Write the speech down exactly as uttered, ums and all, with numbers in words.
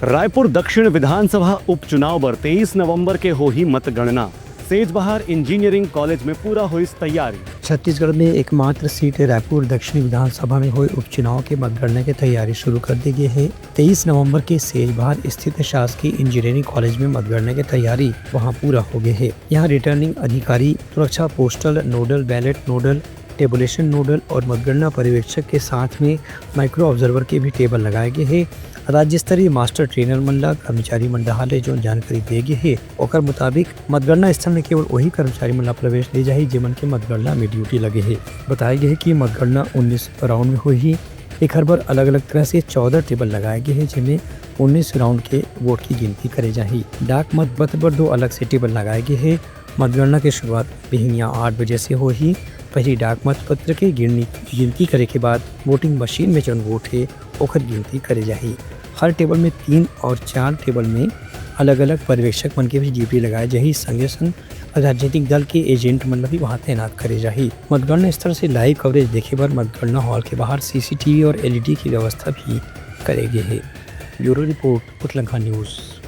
रायपुर दक्षिण विधानसभा उपचुनाव बर तेईस नवंबर के होही मतगणना। सेजबहार इंजीनियरिंग कॉलेज में पूरा होइस तैयारी। छत्तीसगढ़ में एकमात्र सीट रायपुर दक्षिण विधानसभा में होए उपचुनाव के मतगणना के तैयारी शुरू कर दी गई है। तेईस नवंबर के सेजबहार स्थित शासकीय इंजीनियरिंग कॉलेज में मतगणना के तैयारी वहां पूरा हो गए है। यहाँ रिटर्निंग अधिकारी, सुरक्षा postal nodal, ballot nodal, tabulation nodal और मतगणना पर्यवेक्षक के साथ में माइक्रो ऑब्जर्वर के भी टेबल लगाए गए हैं। राज्य स्तरीय मास्टर ट्रेनर मन ला कर्मचारी मन डहार ले जो जानकारी दिए गए हे, ओकर मुताबिक मतगणना स्थल में केवल वही कर्मचारी मन ला प्रवेश दे जाही, जेमन के मतगणना में ड्यूटी लगे हे। बताए गए हे कि मतगणना उन्नीस राउंड में होही। एखर बर अलग-अलग तरह से चौदह टेबल लगाए गए हे, जेमे उन्नीस राउंड के वोट की गिनती करे जाही। डाक मत पत्र बर दो अलग से टेबल लगाए गए हे। मतगणना के शुरुआत बिहनिया आठ बजे से होही। पहली डाक मत पत्र के गिननी, गिनती करे के बाद वोटिंग मशीन में जौन वोट हे, ओकर गिनती करे जाही। हर टेबल में तीन और चार टेबल में अलग-अलग पर्यवेक्षक मन के भी ड्यूटी लगाए जाही। संगे संग राजनीतिक दल के एजेंट मन ला भी वहां तैनात करे जाही। मतगणना स्थल से लाइव कवरेज देखे बर मतगणना हॉल के बाहर सीसीटीवी और एलईडी की व्यवस्था भी करे गे हे। Bureau report, Utlangha news.